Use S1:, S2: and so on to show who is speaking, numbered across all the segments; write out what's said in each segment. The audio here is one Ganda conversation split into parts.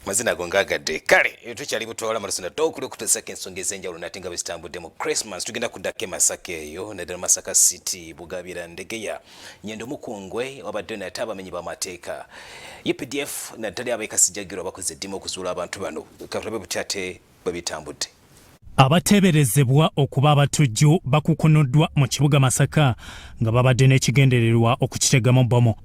S1: Mazina ago ngagadde kale tukyali butwala malusina tokuli okutesako ensonga ez'enjawulo nate nga bwezitambudde mu Christmas. Tugenda kuddako e Masaka eyo naddala Masaka City, Bugabira, Ndegeya, Nyendo, Mukungwe wabaddeyo nate abamenyi b'amateeka. UPDF naddala ab'e Kasijjagirwa bakoze eddimu okuzuula abantu bano. Katulabe butya ate bwe bitambudde.
S2: Abateeberezebwa okuba abatujju bakukunuddwa mu kibuga Masaka nga babadde n'ekigendererwa okukitegamu bbomu.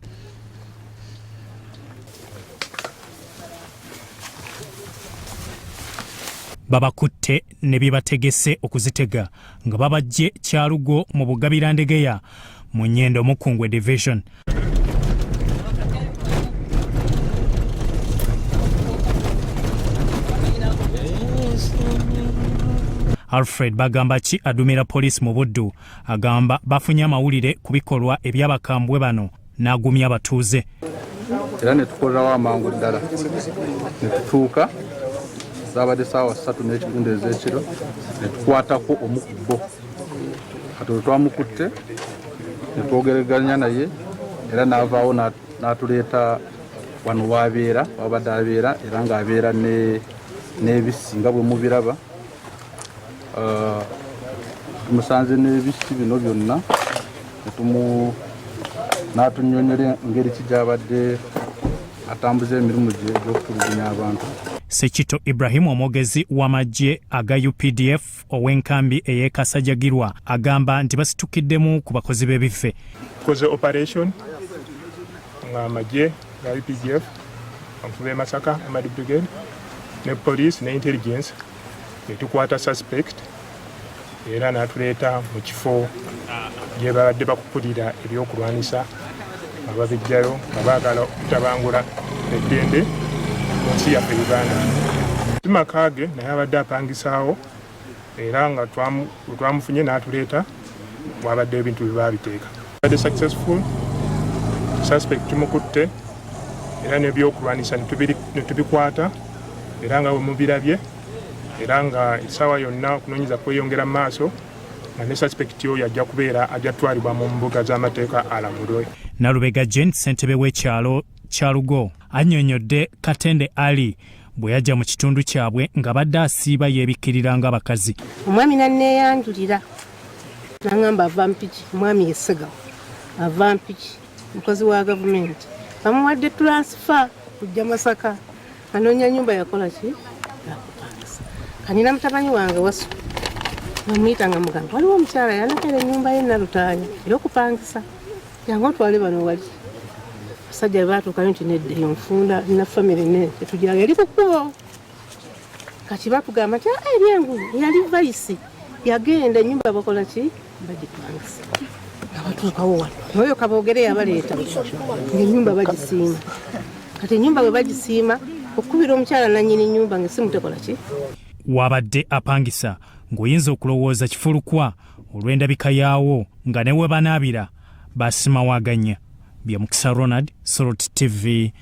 S2: Babakutte ne bye bategese okuzitega nga babajje Kyalugo mu Bugabira Ndegeya mu Nyendo Mukungwe Division. Alfred Bagambaki adumira poliisi mu Buddu agamba bafunye amawulire ku bikolwa eby'abakambwe bano n'agumya abatuuze.
S3: Era ne tukolerawo amangu ddala ne tutuuka, zaabadde ssaawa 3 n'ekitundu ez'ekiro, ne tukwatako omu ku bo. Kati olwo twamukutte ne twogeraganya naye era n'avaawo n'atuleeta wano w'abeera, wabadde abeera era ng'abeera n'ebissi nga bwe mubiraba. Tumusanze n'ebissi bino byonna n'atunnyonnyola engeri ki gy'abadde atambuza emirimu gye egy'okutulugunya abantu.
S2: Ssekitto Ibrahim omwogezi w'amagye aga UPDF ow'enkambi ey'e Kasajjagirwa agamba nti basitukiddemu ku bakozi b'ebiffe.
S4: Tukoze operation ng'amagye ga UPDF abafu b'e Masaka Armored Brigade ne police ne intelligence ne tukwata suspect era n'atuleeta mu kifo gye babadde bakukulira ebyokulwanisa nga babiggyayo nga baagala okutabangula eddembe mu nsi yaffe Uganda. Si maka ge naye abadde apangisaawo era nga twamufunye n'atuleeta wabadde ebintu bye baabiteeka. Abadde successful, suspect tumukutte era n'ebyokulwanisa ne tubikwata era nga bwe mubirabye era nga essaawa yonna okunoonyeza kweyongera mu maaso nga ne suspect oyo ajja kubeera ajja kutwalibwa mu mbuga z'amateeka alamulwe.
S2: Nalubega Jane ssentebe w'ekyalo Kyalugo annyonnyodde Katende Ali bwe yajja mu kitundu kyabwe ng'abadde asiiba yeebikkirira ng'abakazi.
S5: Omwami n'anneeyanjulira n'angamba ava Mpigi, omwami ye Ssegawa ava Mpigi, mukozi wa gavumenti, bamuwadde tulansifa kujja Masaka anoonya nyumba yakola ki yakupangisa. Kanina mutabani wange wasu namuyita nga mugamba waliwo omukyala yanekera ennyumba ye Nalutaaya ey'okupangisa, jangu otwale bano wali. Abasajja bwe baatuukayo nti nedda eyo nfunda nina famire nene tetujyayo, yali ku kkubo. Kati batugamba nti eri engulu yali vayisi yagenda ennyumba bakola ki bagipangisa. Nga batuukawo wano n'oyo Kaboogere yabaleeta ng'ennyumba bagisiima. Kati ennyumba bwe bagisiima okukubira omukyala nannyini nnyumba ng'essimu tekola ki.
S2: Wabadde apangisa ng'oyinza okulowooza kifulukwa olw'endabika yaawo nga ne we banaabira basimawaganya. Bya Mukisa Ronald, Salt TV,